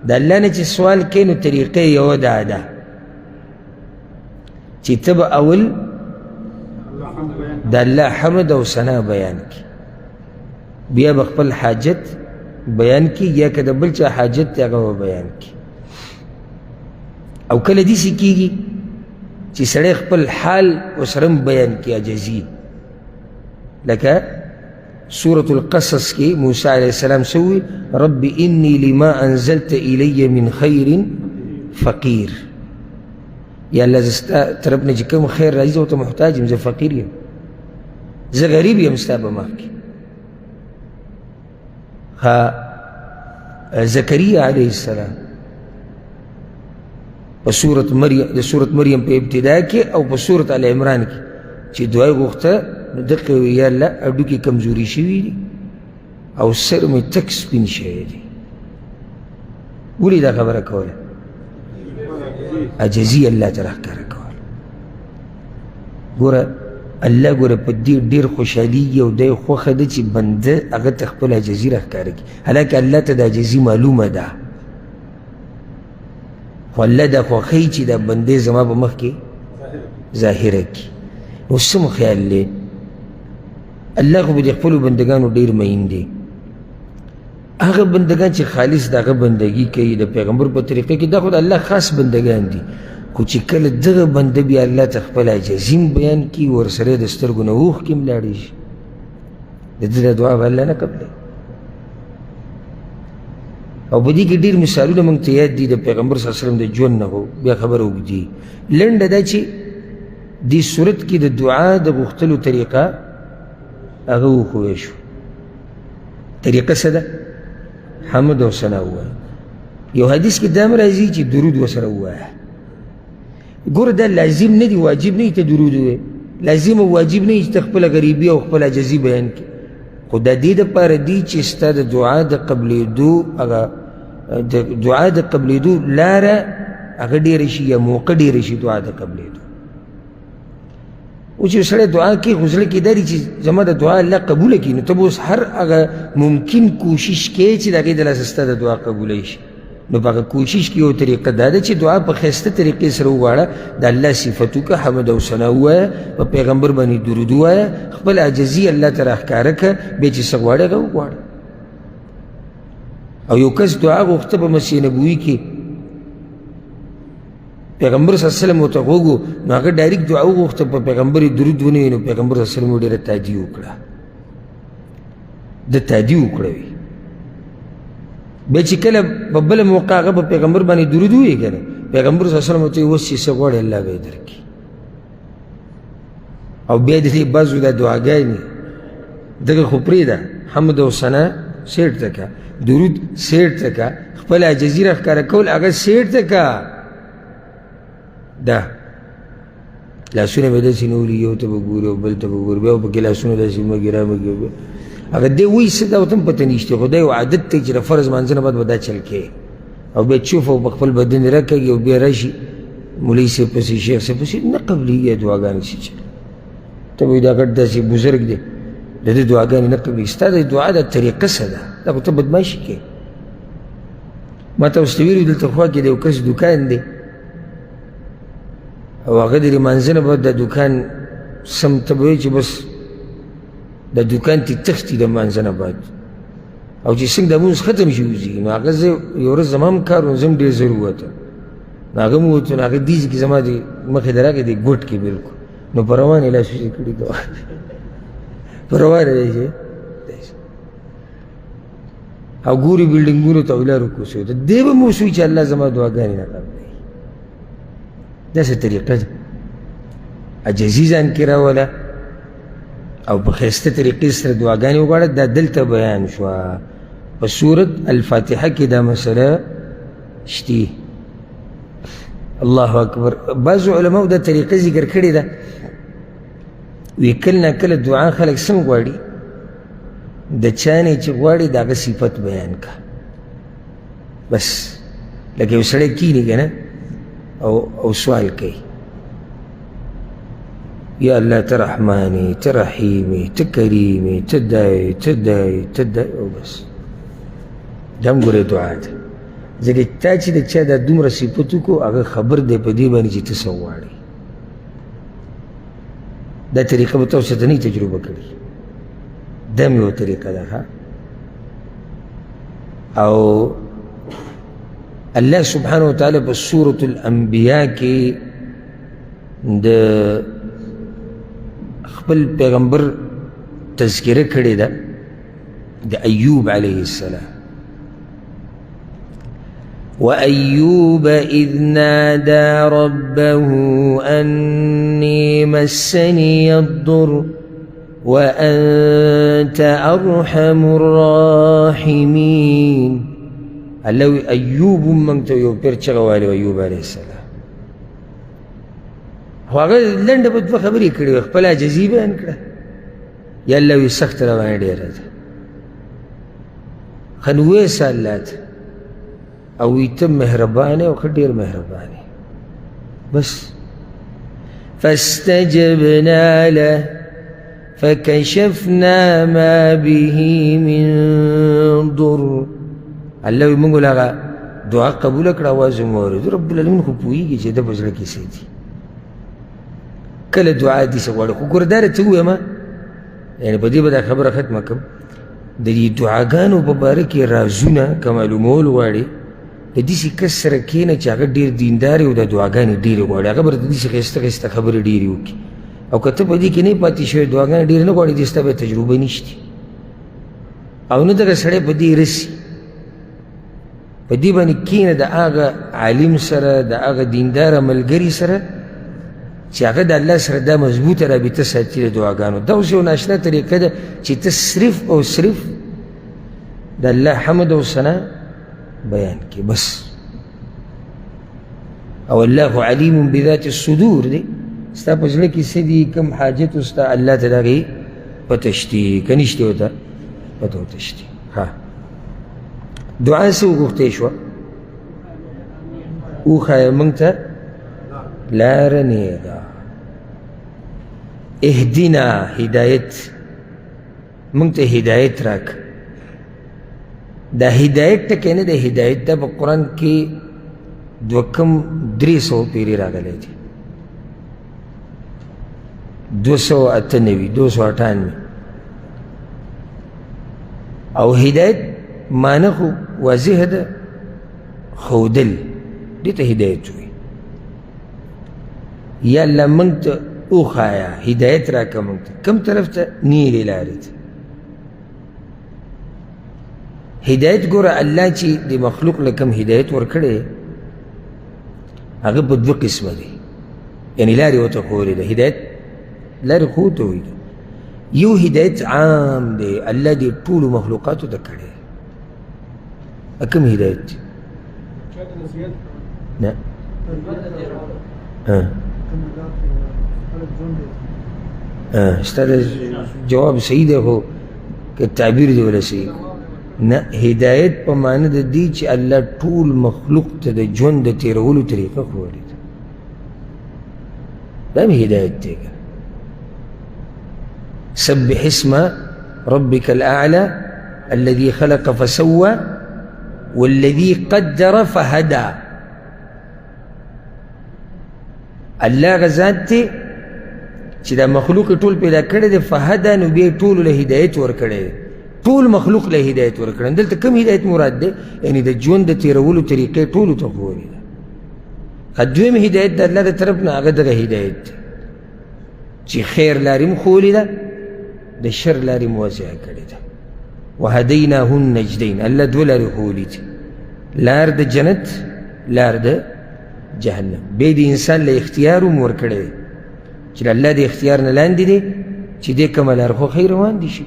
د الله نه چې سوال کوې نو طریقه یې یوه دا ده چې ته به اول د الله حمد او ثنا بیان کړي، بیا به خپل حاجت بیان کړي، یا که د بل چا حاجت دی هغه به بیان کړي. او کله داسې کېږي چې سړی خپل حال ورسره هم بیان کړي، عاجزي. لکه سورة القصص کې موسی علیه السلام څه وویل؟ رب انی لما انزلت الی من خیر فقیر. یا الله زه ستا طرف نه چې کوم خیر راځي زه ورته محتاج یم، زه فقیر یم، زه غریب یم ستا په مخ کې. زکریا علیه السلام په سورت مریم، د سورت مریم په ابتدا کې او په سورت آل عمران کې چې دعا یې غوښته نو دقه ویل یا الله هډوکي کمزوري شوي دي او سر مې تک سپین شوی دی. ولې دا خبره کوله؟ عاجزي الله ته راښکاره کوله. ګوره الله ګوره په دې ډېر خوشحالېږي او دی خوښه ده چې بنده هغه ته خپله عاجزي راښکاره کړي، حالانکه الله ته د عاجزي معلومه ده، خو الله دا خوښوي چې دا بندې زما په مخ کې ظاهره کړي. نو څه مو خیال دی؟ الله خو به د خپلو بندګانو ډېر مین دی. هغه بندګان چې خالص د هغه بندګي کوي د پیغمبر په طریقه کې، دا خو د الله خاص بندګان دي، خو چې کله دغه بنده بیا الله ته خپل عاجزي هم بیان کړي، ورسره د سترګو نه اوښکې هم لاړې شي، د ده دا دعا به الله نه قبلوي. او په دې کې ډېر مثالونه موږ ته یاد دي د پیغمبر صلی الله علیه وسلم د ژوند نه، خو بیا خبره اوږدي. لنډه دا چې دې صورت کې د دعا د غوښتلو طریقه هغه وښوی شو. طریقه څه ده؟ حمد او ثنا ووایه. یو حدیث کې دا هم راځي چې درود ورسره ووایه. ګوره دا لازم نه دی، واجب نه دی ته درود ووایې، لازم او واجب نه دی چې ته خپله غریبي او خپله عاجزي بیان کړې، خو د دې دپاره دی چې ستا د دعا د قبلېدو هغه د دعا د قبلېدو لاره هغه ډېره شي یا موقع ډېره شي دعا د قبلېدو. اوس چې سړی دعا کوي خو زړه کې دا دي چې زما د دعا الله قبوله کړي، نو ته به اوس هر هغه ممکن کوشش کوې چې د هغې د لاسه ستا د دعا قبولی شي. نو په هغه کوشش کې یو طریقه دا ده چې دعا په ښایسته طریقې سره وغواړه، د الله صفت وکړه، حمد او ثنا ووایه، په پیغمبر باندې درود ووایه، خپل عاجزي الله ته راښکاره کړه، بیا چې څه غواړې هغه وغواړه. او یو کس دعا غوښته په مسجد نبوي کې، پیغمبر صلی الله علیه وسلم ورته غوږ و، نو هغه ډایرک دعا وغوښته، په پیغمبر یې درود ونه ویل، نو پیغمبر صلی الله علیه وسلم ډېره تادي وکړه، ده تادي وکړه وي. بیا چې کله په بله موقع هغه په پیغمبر باندې درود ووایي که نه، پیغمبر صلی الله علیه وسلم ورته وایي اوس چې څه غواړې الله به یې درکړي. او بیا د دې بعضو دا دعاګانې دغه خو پرېږده، حمد او ثنا سیټ ته که، درود سیټ ته که، خپل عاجزي راښکاره کول هغه سیټ ته که، دا لاسونه به داسې نیولي، یو ته به ګوري او بل ته به ګوري، بیا به پکې لاسونه داسې مږي رامږي، هغه دی وایي څه دا ورته هم پته نشته، خو دا یو عادت دی چې د فرض لمانځه نه بعد به دا چل کوي او بیا چوف او په خپل بدن راکږي او بیا راشي مولوي صاحب پسې شیخ صاحب پسې نه قبلېږي دعاګانې څه چل. ته وایي دا غټ داسې بزرګ دی د ده دعاګانې نه قبلېږي، ستا د دعا د طریقه څه ده؟ دا خو ته بدماشي کوې. ما تاسو ته ویلي دلته خوا کې د یو کس دوکان دی او هغه د لمانځه نه بعد د دوکان سم ته به وایي چې بس د دوکان ته تښتي د لمانځه نه بعد، او چې څنګه د لمونځ ختم شي وځي. نو هغه زه یو ورځ زما هم کار و، زه هم ډېر زر ووتم، نو هغه هم ووتو، نو هغه دې ځای کې زما د مخې ته راغی، دی ګوټ کې بلکل، نو په روان یې لاس کړي، په روان یې او ګوري بلډینګونو ته لارو کوڅو ته، دی به مو شوي چې الله زما دعاګانې نه قبلوي. داسې طریقه ده، عاجزي ځان کې راوله او په ښایسته طریقې سره دعاګانې وغواړه. دا دلته بیان شوه په سورت الفاتحه کې دا مسله شتي. الله اکبر. بعضو علماو دا طریقه ذکر کړې ده، وی کله نا کله دعا خلک څنګه غواړي، د چا نه چې غواړي د هغه صفت بیان کا، بس لکه یو سړی کیني که نه او سوال کوي، یا الله ته رحمان یې، ته رحیم یې، ته کریم یې، ته دا یې، ته دا یې، ته دا یې، او بس. دا هم ګورې دعا ده. ځکه تا چې د چا دا دومره صفت وکړو، هغه خبر دی په دې باندې چې ته څه غواړې. دا طریقه به تاسو ته نه تجربه کړي، دا هم یوه طریقه ده. ښه، او الله سبحانه وتعالی په سورة الانبیاء کې د خپل پیغمبر تذکره کړې ده، د ایوب علیه السلام. وأيوب إذ نادى ربه أني مسني الضر وأنت أرحم الراحمين. الله وی ایوب موږ ته یو پیر چغه والي ایوب علیه السلام. خو هغه لنډه په دوه خبرې کړې وې، خپله عاجزي بیان کړه، یا الله وی سخته روانه ډېره ده، ښه نو ویسه الله ته، او وی ته مهربان یې او ښه ډېر مهربان یې. بس فاستجبنا له فكشفنا ما به من ضر. الله وی موږ له هغه دعا قبوله کړه، اواز مو واورېد. رب العالمین خو پوهېږي چې ده په زړه کې څه دي. کله دعا دې څه غواړي، خو ګوره دا راته ووایم، یعنې په دې به دا خبره ختمه کړم، د دې دعاګانو په باره کې رازونه که معلومول غواړي، د داسې کس سره کښېنه چې هغه ډېر دیندار او د دعاګانې ډېرې غواړي، هغه به راته داسې ښایسته ښایسته خبرې ډېرې وکړي. او که ته په دې کې نه پاتې شوې، دعاګانې ډېرې نه غواړي، دې ستا به تجربه نشته، او نه دغه سړی په دې رسي. په دې باندې کښېنه د هغه عالم سره، د هغه دینداره ملګري سره چې هغه د الله سره دا مضبوطه رابطه ساتي د دعاګانو. دا اوس یو ناشنا طریقه ده چې ته صرف او صرف د الله حمد او ثنا بیان کړې بس. او الله خو علیم بذات الصدور دی، ستا په زړه کې څه دي، کوم حاجت ستا، الله ته د هغې پته شتي، که نشتي ورته پته ورته شتي. ها، دعا څه وغوښتی شوه؟ وښایه موږ ته لاره نیغه. اهدنا هدایت، موږ ته هدایت راکړه. دا هدایت ټکی نه دی، هدایت دا په قرآن کې دوه کم 300 پیرې راغلی دی، 298، 298. او هدایت معنی خو واضح ده، ښودل دې ته هدایت وایي. یا الله موږ ته وښایه، هدایت راکړه موږ ته، کوم طرف ته؟ نیغې لارې ته. هدایت ګوره الله چې د مخلوق له کوم هدایت ورکړی هغه په دوه قسمه دی، یعنې لارې ورته ښوولې ده. هدایت لارې خو ته وایي. یو هدایت عام دی، الله دې ټولو مخلوقاتو ته کړی. کوم هدایت دی؟ نه ستا د جواب صحیح دی، خو که تعبیر دی ولا صحیح نه. هدایت په معنی د دې چې الله ټول مخلوق ته د ژوند د تېرولو طریقه ښوولې ده، دا هم هدایت دی. سبح اسم ربك الأعلى الذي خلق فسوى والذي قدر فهدى. الله هغه ذات دی چې دا مخلوق ټول پیدا کړی دی، فهدا نو بیا یې ټولو له هدایت ورکړی دی، ټول مخلوق له هدایت ورکړی. دلته کوم هدایت مراد دی؟ یعنې د ژوند د تېرولو طریقې ټولو ته ښوولې ده. دویم هدایت د الله د طرف نه هغه دغه هدایت دی چې خیر لارې هم ښوولې ده، د شر لارې هم واضح کړې ده. وهدیناه النجدین، الله دوه لارې ښوولې دي، لار د جنت، لار د جهنم. بیا د انسان له اختیار هم ورکړی دی چې د الله د اختیار نه لاندې دی چې دی کومه لار خوښوي روان دي شي.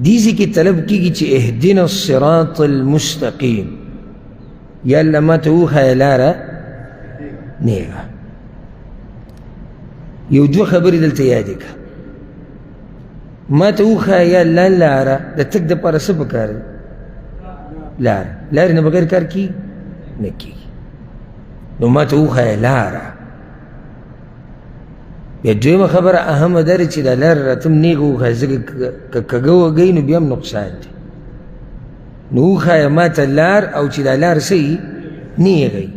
دې ځای کې طلب کېږي چې اهدنا الصراط المستقیم، یا الله ما ته وښیه لاره نیغه. یو دوه خبرې دلته یادې کړه. ما ته وښیه یا الله لاره، د تګ دپاره څه پکار دی؟ لاره، لارې نه بغیر کار کېږي نه کېږي. نو ما ته وښیه لاره. بیا دویمه خبره اهمه دا ده چې دا لاره راته هم نېغه وښیه، ځکه که کږه وږی نو بیا هم نقصان دی. نو وښایه ما ته لار او چې دا لار څه وي، نیغه وي.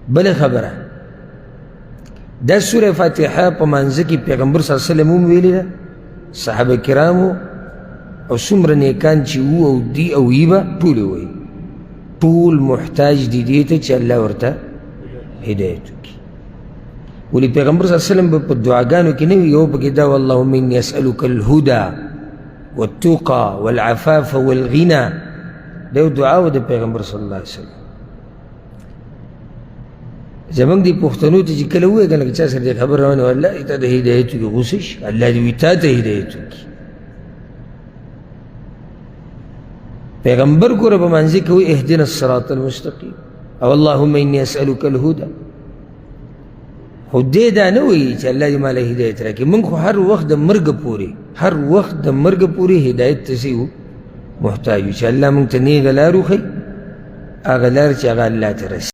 بله خبره، دا سوره فاتحه په مانځه کې پیغمبر صلی الله علیه وسلم هم ویلې ده، صحابه کرامو او څومره نیکان چې وو او دي او وي به ټول یې وایي. ټول محتاج دي دې ته چې الله ورته هدایت وکړي. ولې پیغمبر صلی الله علیه وسلم به په دعاګانو کې نه وي یو پکې دا اللهم اني اسألک الهدى والتقى والعفاف والغنى، دا یو دعا وه د پیغمبر صلی الله علیه وسلم. زمونږ دې پښتنو ته چې کله ووایې که نه، که چا سره دې خبره روانه وه، الله دې تا ته هدایت وکړي، غوسه شي، الله دې وي تا ته هدایت وکړي. پیغمبر ګوره په مانځه کې وایي اهدنا الصراط المستقیم او اللهم اني اسألک الهدى. خو دې دا نه وایي چې الله دې ماله هدایت راکړي. موږ خو هر وخت د مرګ پورې، هر وخت د مرګ پورې هدایت ته څه یو محتاج یو، چې الله موږ ته نېغه لار وښیي، هغه لار چې هغه الله ته رسي.